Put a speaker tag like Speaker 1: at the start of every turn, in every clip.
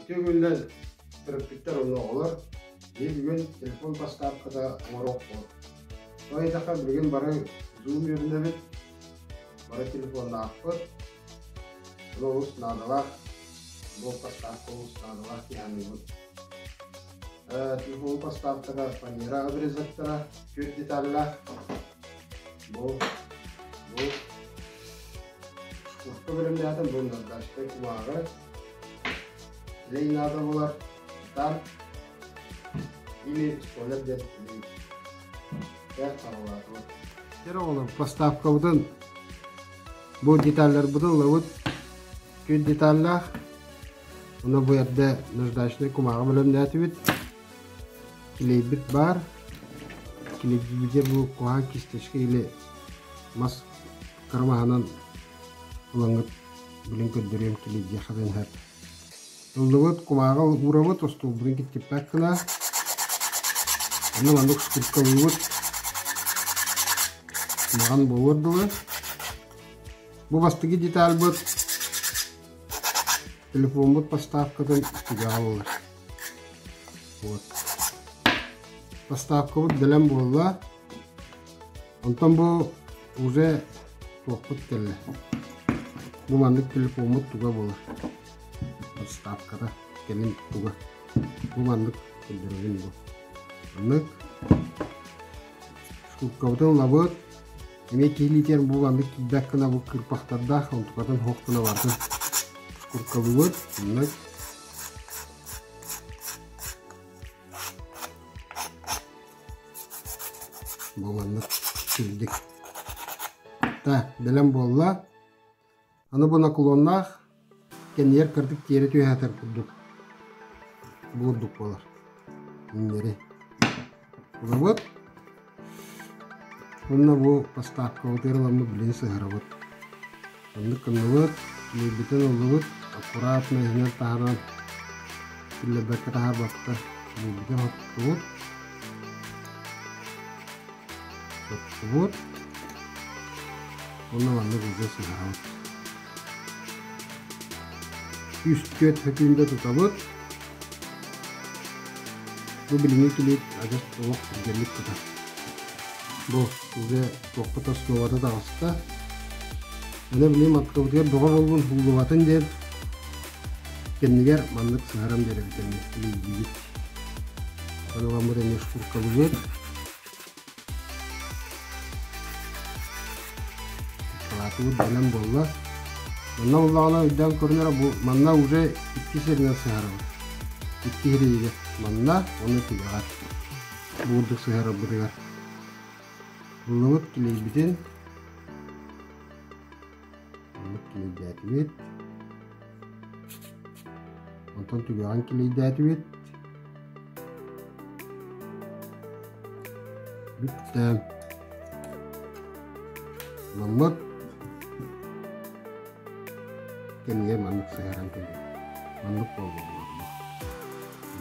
Speaker 1: Үтүө күнүнэн төрөппүттэр уонна оҕолор. Биһиги бүгүн телефон поставката оҥоруохпут. Тоҕо диэтэххэ билигин бары Zoom үөрэнэбит, бары телефоннаахпыт. Ол олус наадалаах, бу поставка олус наадалаах дии саныыбын. Телефон поставката фанера обрезоктара, түөрт деталлаах. Бу, бу Урукку бэлэмнээтим бу нардаштай кумааҕы, клей наада буолар, титан или столяр диэн клей. Дьэ, саҕалаатыбыт. Дьэ оҕолор, поставкабытын бу деталларбытын ылабыт. Күн деталлаах. Ону бу эрдэ наждачнай кумааҕы бэлэмнээтибит. Клейбит баар. Клейбитигэр бу куһаҕан кисточка или мас Кыра маһынан ылаҥҥыт билин көрдөрүөм килийдиэххэ иһэр. Ыллыбыт, кумааҕы уурабыт, остуолбутун киттиппэт гына. Онно маннык скрипкалыыбыт. Маҕан буолуор дылы. Бу бастакы детальбыт телефоммут поставкатын түгэҕэ буолар. Вот. Поставкабыт бэлэм буолла. Онтон бу уже туохпут кэллэ. Бу маннык телефоммут туга буолар. Подставката кэлин туга. Бу маннык көрдөрөбүн бу. Маннык шкуркабытын ылабыт. Эмиэ киһилиитигэр бу маннык киирбэт гына бу кырпахтардаах онтукатын суох гына барытын шкуркалыыбыт. Маннык Бу маннык килдик. Так, бэлэм буолла. Аны бу наклоннаах кэннигэр кырдык тиэрэ түһээтэр курдук. Бу курдук буолар. Иҥнэри. Ылабыт. Уонна бу поставкабытыгар ыламмыт билин сыһарабыт. Оннук гынныбыт, килийбитин ыллыбыт, аккуратно иһинэн таһааран киллэрбэккэ таһаарбакка килийбитин соттубут. Соттубут. Уонна маннык уже сыһарабыт. Үс-түөрт сөкүүндэ тутабыт. Бу билиҥҥи килиэп адьас олох түргэнник тутар. Бу уже туохпут основата таҕыста. Аны билигин маткабытыгар бөҕө буоллун һууллубатын диэн кэннигэр маннык сыһаран биэрэбит эмиэ илийдиибит. Аны ламмыт эмиэ шкуркалыыбыт. Салаатыбыт бэлэм буолла. Манна буоллаҕына өйдөөн көрүнэрэ бу манна уже икки сиринэн сыһарабыт. Икки сирэйигэр манна уонна түгэҕэр. Бу курдук сыһарарбытыгар. Ыллыбыт килийбитин Маннык килийдээтибит. Онтон түгэҕин килийдээтибит. Бүттэ. Ламмыт. Кэмигэр маннык сыһаран кэлиэ. Маннык буолла.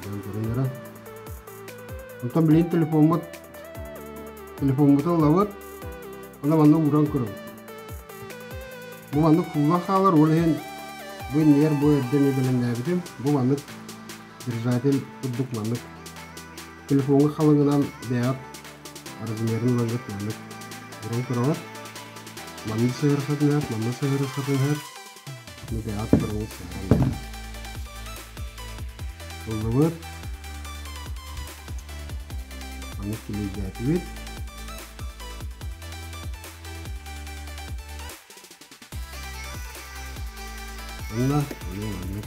Speaker 1: Дьон көрүнэрэ. Онтон билигин телефоммут телефоммутун ылабыт. Онно манна ууран көрөбүт. Бу маннык кууллан хаалар, ол иһин бу иннигэр бу эрдэ эмиэ бэлэмнээбитим. Бу маннык держатель курдук маннык телефоҥҥа халыҥынан бэйэҕит размерын ылаҥҥыт маннык уран көрөҕүт. Манна сыһыархатын иһэр, манна сыһыархатын иһэр. Бу бэйэҕит көрөҥҥүт сыһыаран Ыллыбыт. Маннык килийдээтибит. Онно эмиэ маннык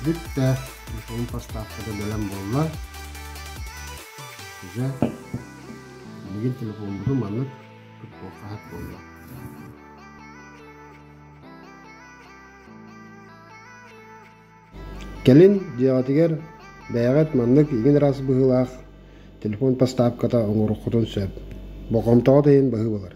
Speaker 1: Бүттэ. Телефон поставката бэлэм буолла. Уже билигин телефоммутун маннык туттуохха буолла. Кэлин дьиэҕитигэр бэйэҕит маннык игин ыраас быһыылаах телефон поставката оҥоруоххутун сөп. Болҕомтоҕут иһин быһыы булар.